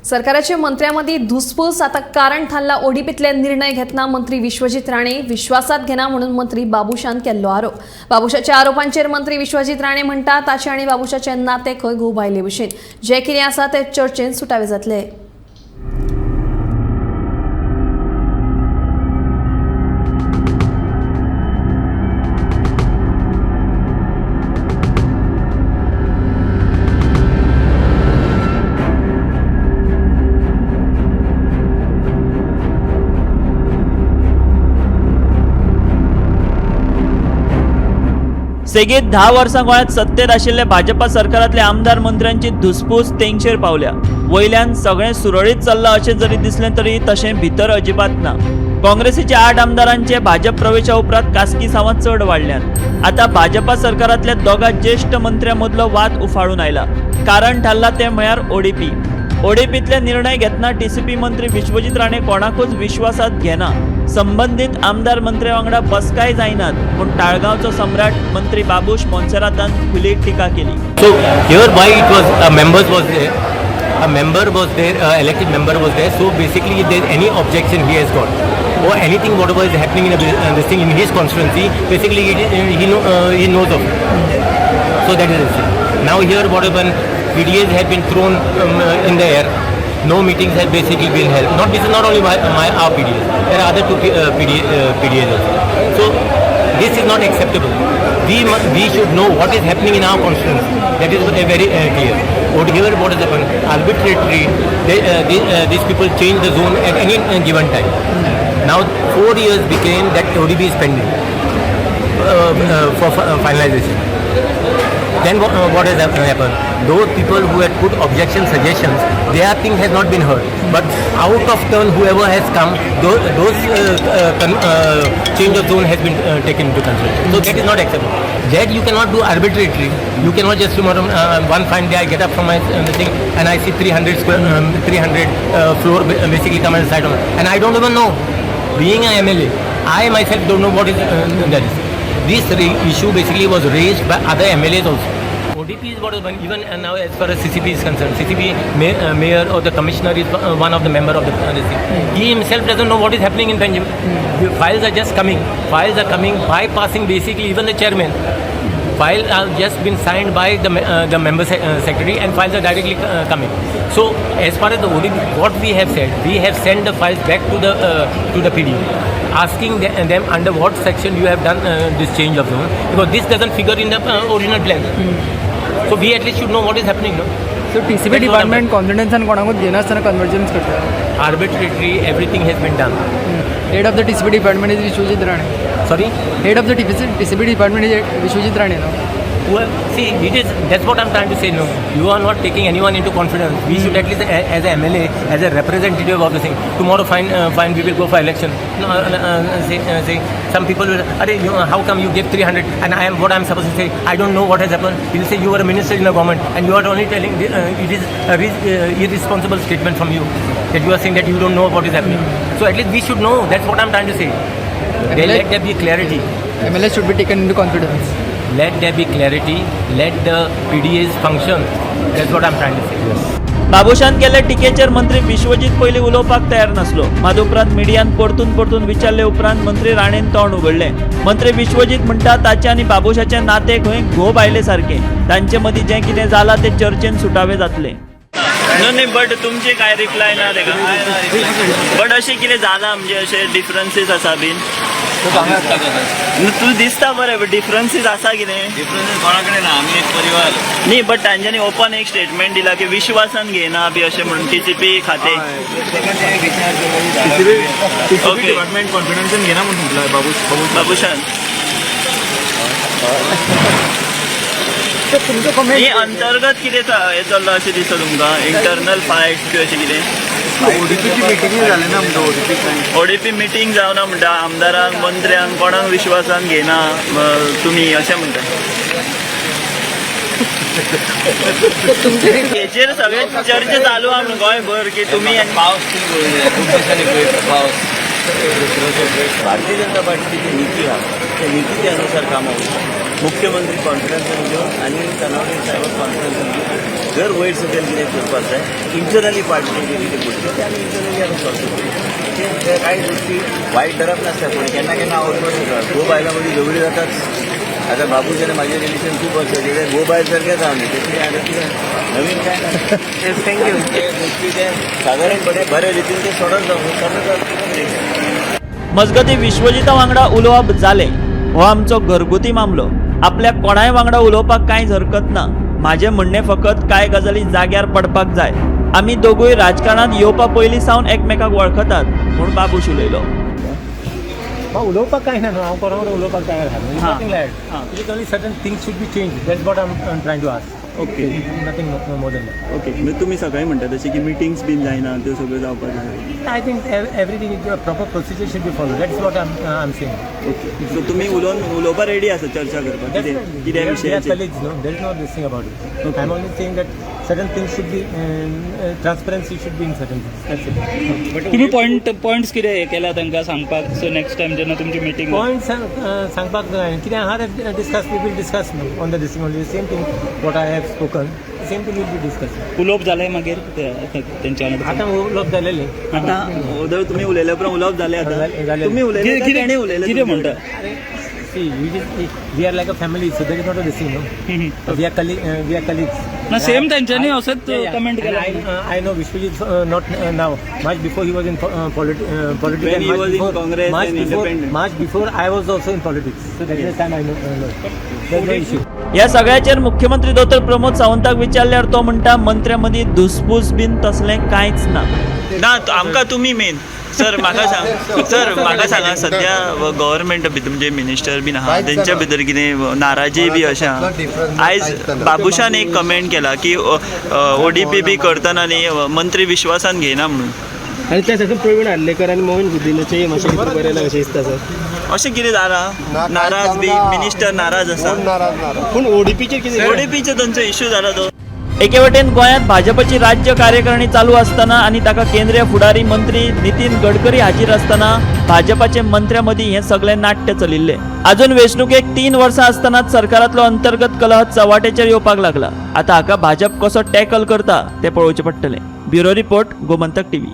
सरकाराचे मंत्र्यांमदीं धुसफूस आतां कारण थारला. ओडीपीतले निर्णय घेतना मंत्री विश्वजीत राणे विश्वासात घेना म्हणून मंत्री बाबूशान केल्लो आरोप. बाबूशाच्या आरोपांचेर मंत्री विश्वजीत राणे म्हणटा ताचे आनी बाबूशाचे नाते खंय घोव बायले भशेन, जे कितें आसा ते चर्चेन सुटावे जातले. सेगीत 10 वर्सां गोंयांत सत्तेर आशिल्ले भाजपा सरकारांतले आमदार मंत्र्यांची धुसफूस तेंगशेर पावल्या. वयल्यान सगळें सुरळीत चल्लां अशें जरी दिसलें तरी तशें भितर अजिबात ना. काँग्रेसीच्या 8 आमदारांचे भाजप प्रवेशा उपरांत कासकिसांवां चड वाडल्यात. आतां भाजपा सरकारांतल्या दोगा ज्येश्ठ मंत्र्यां मदलो वाद उफाळून आयला. कारण थारला तें म्हळ्यार ओडीपी. ओडीपींतले निर्णय घेतना टीसीपी मंत्री विश्वजीत राणे कोणाकूच विश्वासात घेना. संबंदीत आमदार मंत्र्या वांगडा बसकाय जायनात पूण ताळगांवचो सम्राट मंत्री बाबूश मोन्सेरातान खुली टिका केली. So here why it was a members was there, a member was there, elected member was there. So basically, if there is any objection he has got or anything whatever is happening in this thing in his constituency, basically he knows of it. So that is it. Now here what happened, PDAs have been thrown in the air. No meetings have basically been held. Not this is not only my, my our PDAs. There are other two PDAs also. So this is not acceptable. We should know what is happening in our constituency. That is very clear. What here what has happened? Arbitrarily, these people change the zone at any given time. Now 4 years became that ODB is pending for finalization. Then what has happened? Those people who had put objection suggestions, their thing has not been heard. But out of turn, whoever has come, those change of zone has been taken into consideration. So that is not acceptable. That you cannot do arbitrarily. You cannot just tomorrow one fine day I get up from my thing and I see 300 square, 300 floor basically come and site on, and I don't even know. Being an MLA, I myself don't know what is that is. This issue basically was raised by other MLAs also. ODP is what is one, even and now as far as CCP is concerned, CCP mayor or the commissioner is one of the member of the this thing. He himself doesn't know what is happening in Panjim. The files are just coming. Files are coming, bypassing basically even the chairman. Files are just been signed by the member secretary and files are directly coming. So as far as the ODP, what we have said, we have sent the files back to the PDO, asking them under what section you have done this change of zone, because this doesn't figure in the original plan. So we at least should know what is happening, no? So TCP department confidence and कोणाकूच घेनासतना convergence करता. Arbitrarily everything has been done. Head of the TCP department is Vishwajit Rane. Sorry? Head of the TCP department is Vishwajit Rane, no? Well, see, it is, that's what I'm trying to say. No, you are not taking anyone into confidence. We should at least, as a MLA, as a representative of the thing, tomorrow fine, we will go for election. No, say, some people will, Arey, you, how come you give 300? And I am, what I'm supposed to say, I don't know what has happened. He will say you were a minister in the government and you are only telling, it is a irresponsible statement from you, that you are saying that you don't know what is happening. So at least we should know, that's what I'm trying to say. Then let there be clarity. MLA should be taken into confidence. Let there be clarity, let the PDAs function. That's what I'm trying to say. Yes. Babushan केल्ले टिकेचेर मंत्री विश्वजीत पयलीं उलोवपाक तयार नासलो. मात उपरांत मिडियान परतून परतून विचारले उपरांत मंत्री राणेन तोंड उगडलें. मंत्री विश्वजीत म्हणटा ताचें आनी बाबूशाचें नातें खंय घोव बायले सारकें, तांचे मदीं जें कितें जालां तें चर्चेन सुटावें जातलें. न्हू न्ही, बट तुमची काय रिप्लाय ना तेका? बट अशें कितें जालां म्हणजे अशें डिफरन्सीस आसा बीन? तूं दिसता बरें, बट डिफरन्सीस आसा कितें? डिफरन्सीस कोणा कडेन ना, आमी एक परिवार. न्ही, बट तांच्यांनी ओपन एक स्टेटमेंट दिला की विश्वासान घेयना बी अशें म्हणून टीसीपी खातें. टीसीपी डिपार्टमेंट कॉन्फिडन्सान घेना म्हणून म्हटलं बाबूशान. हे अंतर्गत कितें हें चल्लां अशें दिसता तुमकां? इंटरनल फायट्स बी अशें कितें? ओडीपीची मिटिंगूय जाली ना म्हणटा, ओडीपी ओडीपी मिटींग जावना म्हणटा, आमदारांक मंत्र्यांक कोणाक विश्वासान घेयना तुमी अशें म्हणटा. हेचेर सगळे चर्चा चालू आहा म्हणून गोंयभर की तुमी पावस खूब दिसांनी पावस. भारतीय जनता पार्टीची जी नीती आहा त्या नितीच्या अनुसार कामां वयता. मुख्यमंत्री कॉन्फिडन्सान घेवन आनी तनावडे साहेबाक कॉन्फिडन्सान घेवन जर वयर सकयल कितें करपाक जाय इंटरनली पार्टी कितें गोश्टी ते आमी इंटरनली आमी सॉल्व करूं. ते कांय गोश्टी वायट धरप नासता कोणी केन्ना केन्ना आवडपाक जाता. घोव बायलां मदीं झगडीं जातात. आतां बाबूश आनी म्हाजें रिलेशन खूब वर्सां, कित्याक घोव बायल सारकेंच आहा आमी. तशें आतां कितें नवीन काय ना. Thank you. ते गोश्टी ते सादारणपणे बरे रितीन ते सॉर्ट जावं सॉर्ट जावं. मजगतीं विश्वजिता वांगडा उलोवप जालें. हो आमचो घरगुती मामलो, आपल्या कोणाय वांगडा उलोवपाक कांयच हरकत ना. म्हाजें म्हणणें फकत कांय गजाली जाग्यार पडपाक जाय. आमी दोगूय राजकारणांत येवपा पयलीं सावन एकमेकाक वळखतात म्हूण बाबूश उलयलो. उलोवपाक कांय ना न्हू, हांव कोणा वांगडा उलोवपाक तयार आहा. हां. Nothing like that. It only certain things should be change, that's what I am trying to ask. Okay. Nothing more than that. Okay, म्हणजे तुमी सकाळी म्हणटा तशें की मिटिंग्स बीन जायना, त्यो सगळ्यो जावपाक जाय. I think everything is proper procedure should be follow, that's what I am saying. Okay, so तुमी उलोवन उलोवपाक रेडी आसा चर्चा करपाक कितें कित्या We are विशयाचेर? Colleagues, no? There is no this thing about it. I'm only saying that certain things should be, transparency should be in certain things. That's it. तुम्ही पॉयंट्स कितें हे केला तांकां सांगपाक, सो नेक्स्ट टायम जेन्ना तुमची meeting? Points सांगपाक जाय कितें आहा that discuss, we will discuss on the this thing only. Same thing what I have spoken, same thing will be discussed. उलोवप जालें मागीर तेंच्या वांगडा? आतां उलोवप जालेलें. आतां जर तुमी उलयल्या उपरांत उलोवप जालें आतां? जालें. तुमी उलयले कितें काय तेणें उलयलें कितें तुमचे म्हणटा? कडेन? See, we are like a family, so there is not a this thing, no? We are colleague, we are colleagues. ना सेम तेंच्यांनी असोच Yeah. Comment And केला. I know Vishwajit not now. Much before he was in politics. When and he much was in before, Congress much and before, independent. Much before I was also in politics. So that is the time I know. Know. There's no issue. ह्या सगळ्याचेर मुख्यमंत्री दोतोर प्रमोद सावंताक विचारल्यार तो म्हणटा मंत्र्या मदीं धुसफूस बीन तसलें कांयच ना. ना, आमकां तुमी मेन सर, म्हाका सांग सर, म्हाका सांगा, सध्या गव्हर्मेंट भितर म्हणजे मिनिस्टर बीन आहा तेंच्या भितर कितें नाराजी बी अशें आहा? आयज बाबूशान एक कमेंट केला की ओडीपी बी करतना न्ही मंत्री विश्वासान घेयना म्हणून. आणि त्या सारकें प्रवीण आर्लेकर आनी मोहन गुदिनाचें मातशें कितें बरयलां कशें दिसता सर? अशें कितें जाला, नाराज बी मिनिस्टर नाराज आसा? पूण ओडीपीचेर कितें? ओडीपीचो तांचो इश्यू जाला तो. एके वटेन गोंयांत भाजपची राज्य कार्यकारिणी चालू आसतना आनी ताका केंद्रीय फुडारी मंत्री नितीन गडकरी हाजीर आसतना भाजपाचे मंत्र्यां मदीं हें सगळें नाट्य चलिल्लें. अजून वेंचणुकेक 3 वर्सां आसतनाच सरकारांतलो अंतर्गत कलह चव्हाट्याचेर येवपाक लागला. आतां हाका भाजप कसो टॅकल करता तें पळोवचें पडटलें. Bureau report, Gomantak TV.